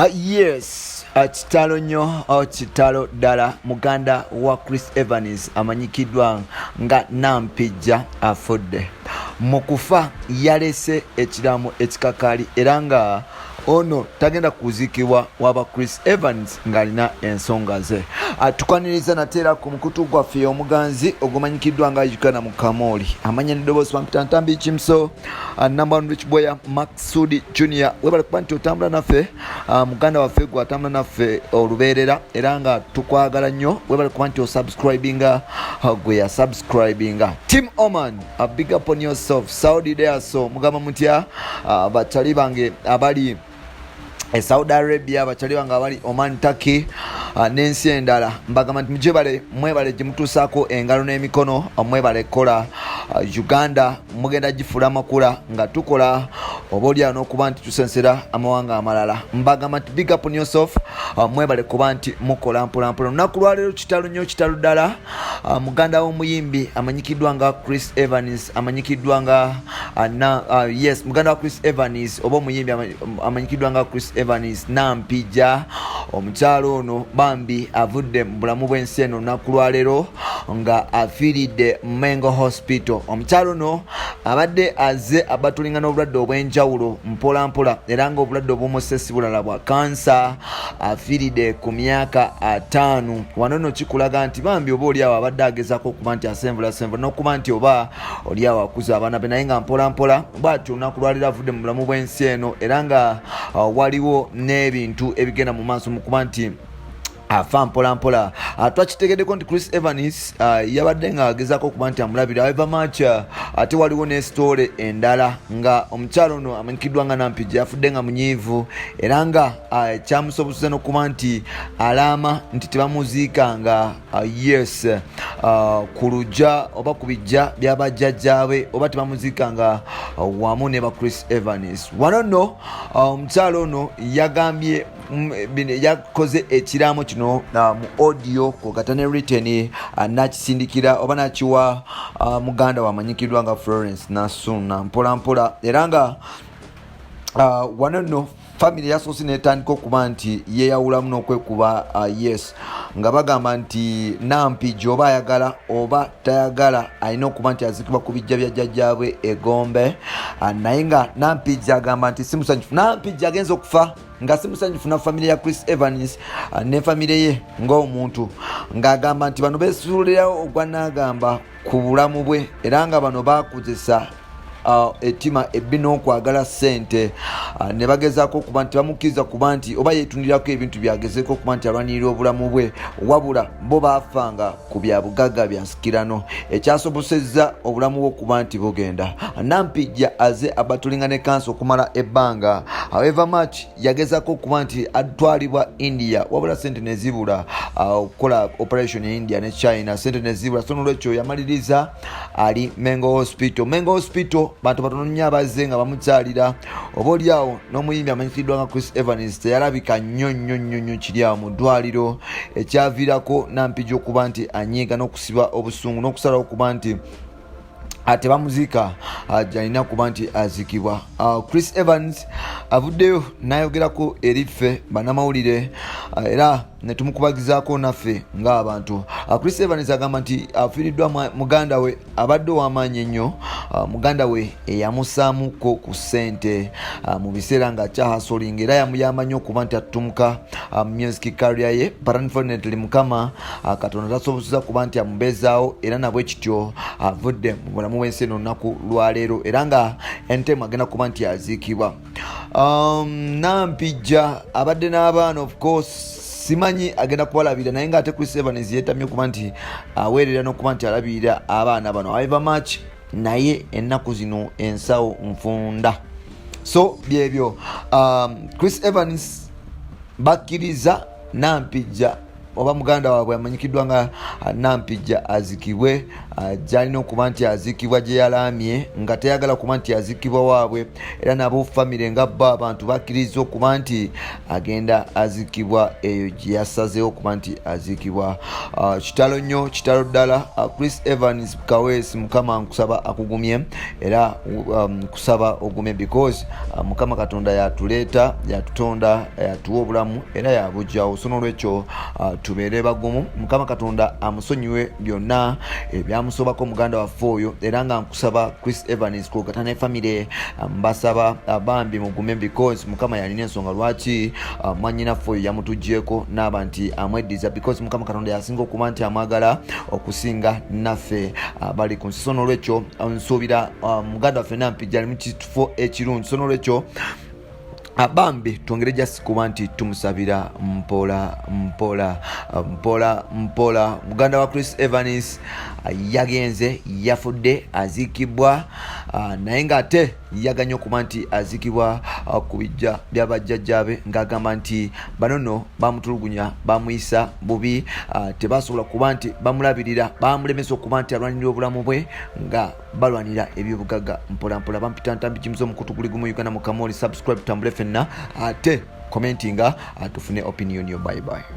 Yes, kitalo nnyo, oh, kitalo ddala. Muganda wa Chris Evans amanyikiddwa nga Nampijja afudde. Mu kufa yalese ekiraamo ekikakali, era nga ono tagenda kuziikibwa waba Chris Evans ng'alina ensonga ze. Tukwaniriza nate era ku mukutu gwaffe omuganzi ogumanyikiddwa nga Uganda mu Kamooli. Amanya n'eddoboozi bampita Ntambi Kimso, number one rich boy Maksudi Junior. Webale kuba nti otambula naffe, muganda waffe gwe atambula naffe olubeerera, era nga tukwagala nnyo. Webale kuba nti osubscribinga, gwe yasubscribinga. Team Oman, big up on yourself. Saudi there, so mugamba mutya, bakyali bange abali e Saudi Arabia, bakyali bange abali Oman, Turkey, n'ensi endala? Mbagamba nti mujebale, mwebale gye mutuusaako engalo n'emikono, mwebale kukola. Uganda mugenda gifuula amakula nga tukola oba oliawo n'okuba nti tusensera amawanga amalala. Mbagamba nti big up on yourself, mwebale kuba nti mukola mpolampola. Olunaku lwaleero kitalo nnyo, kitalo ddala. Muganda w'omuyimbi amanyikiddwa nga Chris Evans, amanyikiddwa nga yes, muganda wa Chris Evans oba omuyimbi amanyikiddwa nga Chris Evans, Nampijja, omukyalo ono bambi avudde mu bulamu bw'ensi eno olunaku lwaleero nga afiiridde Mengo Hospital. Omukyalo ono abadde aze abatulinga n'obulwadde obw'enjawulo mpola mpola, era nga obulwadde obumusse si bulala, bwa kansa. Afiiridde ku myaka 50. Wano nno kikulaga nti bambi oba oliawo abadde agezaako okuba nti asenvulasenvula n'okuba nti oba oliawo akuza abaana be, naye nga mpola mpola bwatyo olunaku lwaleero avudde mu bulamu bw'ensi eno, era nga waliwo n'ebintu ebigenda mu maaso mu kuba nti afa mpola mpola. Twakitegeddeko nti Chris Evans yabadde nga agezaako okuba nti amulabira. However much, ate waliwo ne story endala nga omukyalo ono amanyikiddwa nga Nampijja yafudde nga munyiivu, era nga kyamusobozesa n'okuba nti alaama nti tebamuziikanga, yes, ku lujja oba ku bijja byabajjajjaabe, oba tebamuziikanga wamu ne ba Chris Evans. Wano nno omukyalo ono yagambye yakoze ekiraamo kino mu audio kwogata ne written, nakisindikira oba nakiwa muganda wamanyikiddwa nga Florence Nasuna mpola mpola. Era nga wano nno family yasoose netandika okuba nti yeyawulamu n'okwekuba, yes, nga bagamba nti Nampijja oba ayagala oba tayagala alina okuba nti azikibwa ku bijja bya jjajjaabwe Egombe. Naye nga Nampijja agamba nti si musanyufu. Nampijja agenza okufa nga si musanyufu na famire ya Chris Evans, ne famire ye ng'omuntu, ng'agamba nti bano besuulirawo ogwanaagamba ku bulamu bwe, era nga bano bakozesa ettima ebbi n'okwagala ssente, ne bagezaako okuba nti bamukkiriza kuba nti oba yeetundirako ebintu byagezeeko okuba nti alwanirira obulamu bwe, wabula bo baafanga ku bya bugagga bya nsikirano ekyasobosezza obulamu bwe okuba nti bugenda. Nampijja aze abatulinga ne kansa okumala ebbanga. However much, yagezaako okuba nti atwalibwa India, wabula sente nezibula, okukola operation e India ne China sente nezibula. So nolwekyo yamaliriza ali Mengo Hospital. Mengo Hospital bantu batono nnyo abazze nga bamukyalira, oba oliawo n'omuyimbi amanyikiddwa nga Chris Evans teyalabika nnyo nnyo nnyo nnyo kiri awo mu ddwaliro, ekyaviirako Nampijja okuba nti anyiiga n'okusiba obusungu n'okusalawo okuba nti tebamuziika gyalina kuba nti aziikibwa. Chris Evans avuddeyo n'ayogerako eri ffe bannamawulire, era ne tumukubagizaako naffe ng'abantu. Chris Evans agamba nti afiiriddwa muganda we abadde ow'amaanyi ennyo, muganda we eyamusaamuko ku ssente mu biseera nga akyahasolinga, era yamuyamba nnyo okuba nti atutumuka music career ye. But unfortunately, Mukama Katonda tasobozesa kuba nti amubeezaawo, era nabwe kityo avudde mu bulamu bw'ensi eno olunaku lwaleero, era nga entemu agenda kuba nti aziikibwa. Nampijja abadde n'abaana, of course simanyi agenda kubalabirira, naye ngaate Chris Evans yeetamye okuba nti aweerera n'okuba nti alabirira abaana bano. However much, naye ennaku zino ensawo nfunda. So byebyo, Chris Evans bakkiriza Nampijja. oba muganda waabwe amanyikiddwa nga Nampijja azikibwe gyalina okuba nti azikibwa gye yalaamye nga tayagala kuba nti azikibwa waabwe, era nabo famire nga bo abantu bakkiriza okuba nti agenda azikibwa eyo gye yasazeewo okuba nti azikibwa. Kitalo nnyo, kitalo ddala. Chris Evans Kaweesi, Mukama nkusaba akugumye, era nkusaba ogume because Mukama Katonda yatuleeta, yatutonda, yatuwa obulamu era yabujjawo. So nolwekyo tubeere bagumu. Mukama Katonda amusonyiwe byonna ebyamusobako muganda waffe oyo. Era nga nkusaba Chris Evans kwogata ne famire, mbasaba bambi mugume because Mukama yalina ensonga lwaki mwanyinaffe oyo yamutuggyeko naaba nti amweddiza, because Mukama Katonda yasinga okuba nti amwagala okusinga naffe bali ku nsi. So nolwekyo nsuubira muganda waffe Nampijja ali mu kifo ekirungi. So nolwekyo bambi twongere just kuba nti tumusabira mpola mpola mpola mpola. Muganda wa Chris Evans yagenze, yafudde, aziikibwa, naye ng'ate yaganye okuba nti aziikibwa ku bijja byabajjajjaabe, ng'agamba nti bano nno bamutulugunya, bamuyisa bubi, tebasobola kuba nti bamulabirira, bamulemesa okuba nti alwanirira obulamu bwe nga balwanira ebyobugagga mpolampola. Bampita Ntambi Jimuza, omukutu guli gumu Uganda Mukamoli. Subscribe, tutambule fenna, ate commentinga tufune opinion yo. Bye bye.